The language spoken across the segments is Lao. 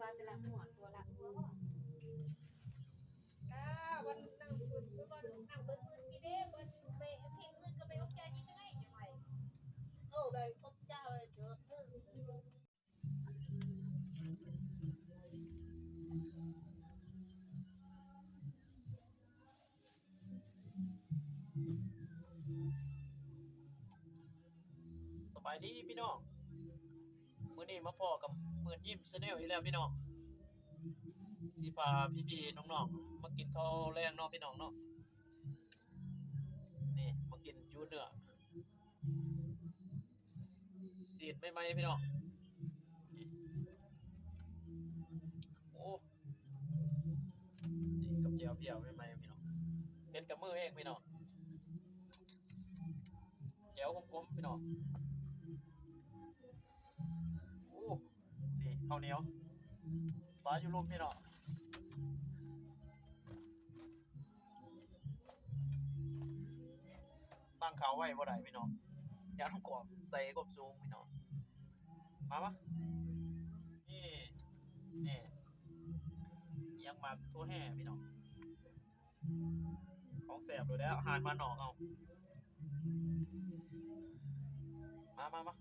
ວ່າແຕ່ລະຫົວ ຕົວລະຫົວບໍ່ ອ່າ ວັນນັ່ງບນ ວັນນັ່ງເບິ່ງມື້ກີ້ເດ້ ວັນໄປເພງມື້ກໍໄປອົບແຈອີກກໍໄດ້ ຈັ່ງໄວ ໂອ້ ໄປອົບແຈເດີ ເອີ. ສະບາຍດີພີ່ນ້ອງ ມື້ນີ້ມາພໍ້ກັບໝື່ນຍິ້ມ Channel ອີກແລ້ວພີ່ນ້ອງ ຊິພາພີ່ໆນ້ອງໆມາກິນເຂົ້າແລງເນາະພີ່ນ້ອງເນາະ ນີ້ມາກິນຈູເນື້ອ ຊີ້ນໃໝ່ໆ ພີ່ນ້ອງ ນີ້ ໂອ້ ນີ້ກັບແຈ່ວພຽວໃໝ່ໆ ພີ່ນ້ອງ ເຮັດກັບມືເອງພີ່ນ້ອງ ແຈ່ວຂົມໆ ພີ່ນ້ອງ ໂອ້ ນີ້ເຂົ້າໜຽວ ປາຢູ່ລຸ່ມ ພີ່ນ້ອງ. ຕັ້ງເຂົ້າໄວ້ບໍ່ໄດ້ພີ່ນ້ອງ ຢ້ານຂວບໃສ່ຄວາມສູງພີ່ນ້ອງ ມາ ມາ ນີ້ ນີ້ ຍັງໝາກຖົ່ວແຮ່ພີ່ນ້ອງ ຂອງແຊບໂລດແລ້ວ ຮ້ານບ້ານນອກເຮົາ ມາ ມາ ມາ.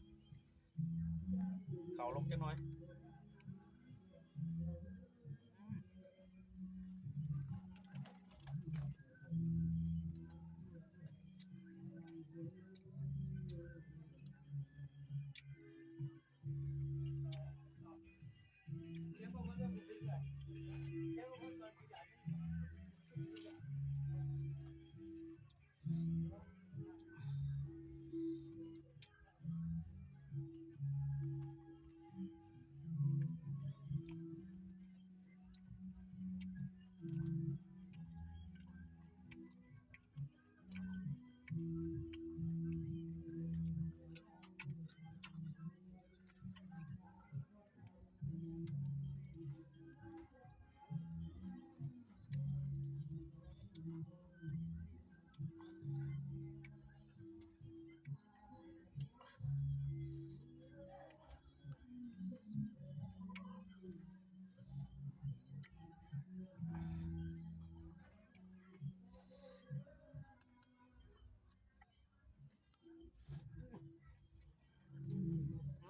ເຂົ້າລົງຈັກໜ່ອຍ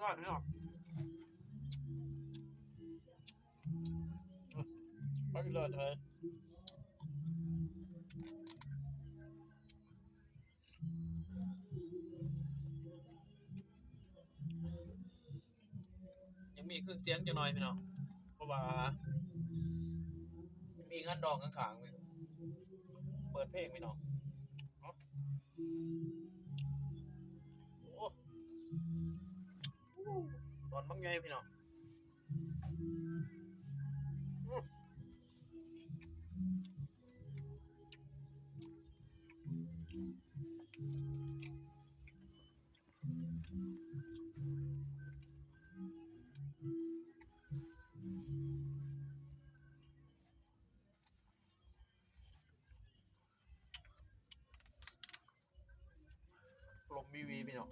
ຍອດເນາະ ໄປເລີຍ ຍັງມີເຄື່ອງສຽງຈັກໜ່ອຍພີ່ນ້ອງ ເພາະວ່າມີງານດອງຂ້າງໆ ເປີດເພງພີ່ນ້ອງ ໂອ້ ຕອນບັກໃຫຍ່ພີ່ນ້ອງ. ລົມວີໆ ພີ່ນ້ອງ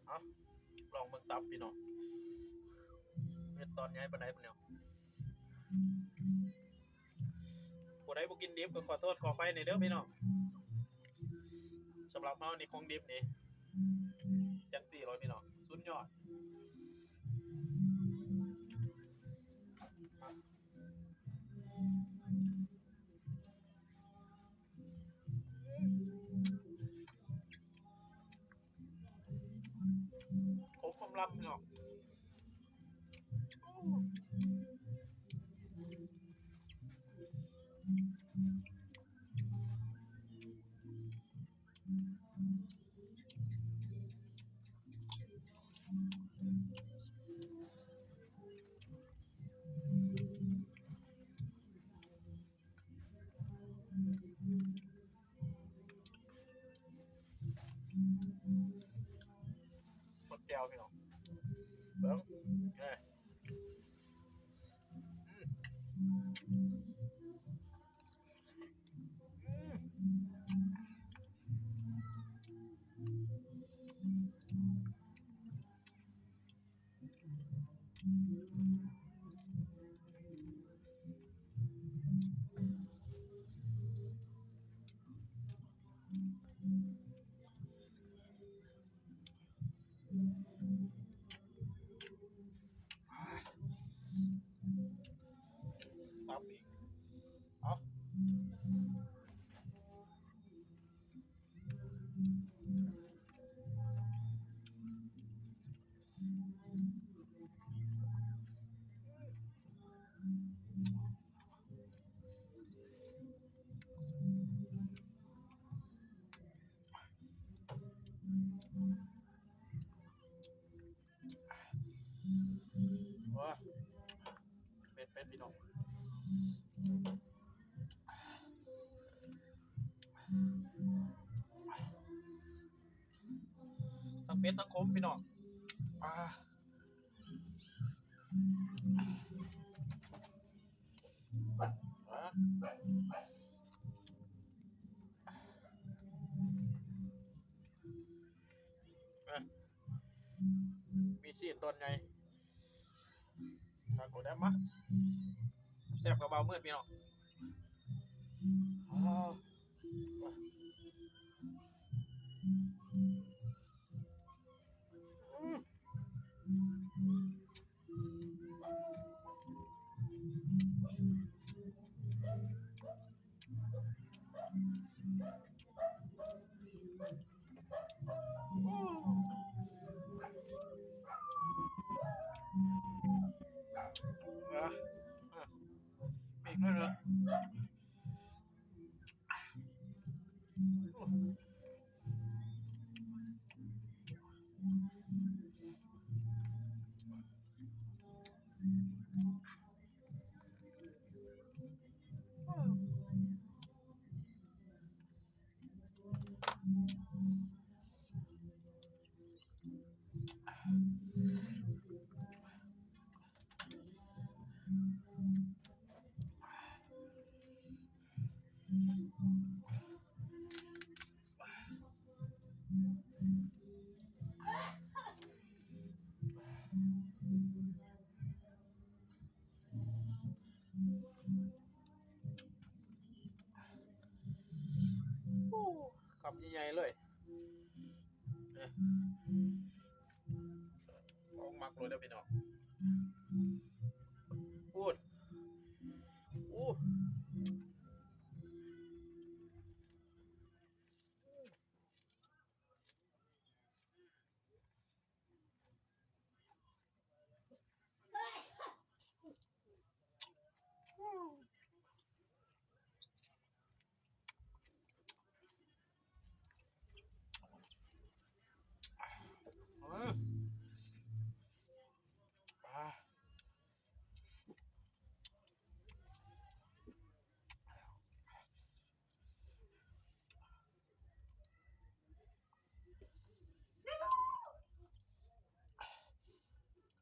ເອົາ ລອງເບິ່ງຕັບພີ່ນ້ອງ ເຮັດຕອນໃຫຍ່ປານໃດພຸ້ນແລ້ວ. ຜູ້ໃດບໍ່ກິນດິບກໍຂໍໂທດຂໍອະໄພແດ່ເດີພີ່ນ້ອງ ສຳລັບເຮົານີ້ຂອງດິບນີ້ຈັ່ງຊີ້ໂລດພີ່ນ້ອງ ສຸດຍອດ ຄົບຄວາມລຳພີ່ນ້ອງ. ຄົນແຈ່ວພີ່ນ້ອງ ເບິ່ງ ເອີ ອືມ ອືມ. ພີ່ນ້ອງ ທັງເຜັດທັງຂົມພີ່ນ້ອງ ອ່າ ອ່າ ອ່າ ມີຊີ້ນຕອນໃຫຍ່ ຄັກໂລດ ມາ ແຊບກວ່າບ່າວມືດ ພີ່ນ້ອງ ອ້າວ ອືມ. ໂອ້ ຄຳໃຫຍ່ໆເລີຍ ຂອງມັກໂລດເດີພີ່ນ້ອງ ໂອ້ ໂອ້.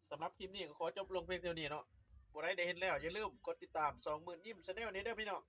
ສຳລັບຄລິບນີ້ກໍຂໍຈົບລົງພຽງເທົ່ານີ້ເນາະ ຜູ້ໃດໄດ້ເຫັນແລ້ວ ຢ່າລືມກົດຕິດຕາມຊ່ອງໝື່ນຍິ້ມ Channel ນີ້ເດີພີ່ນ້ອງ.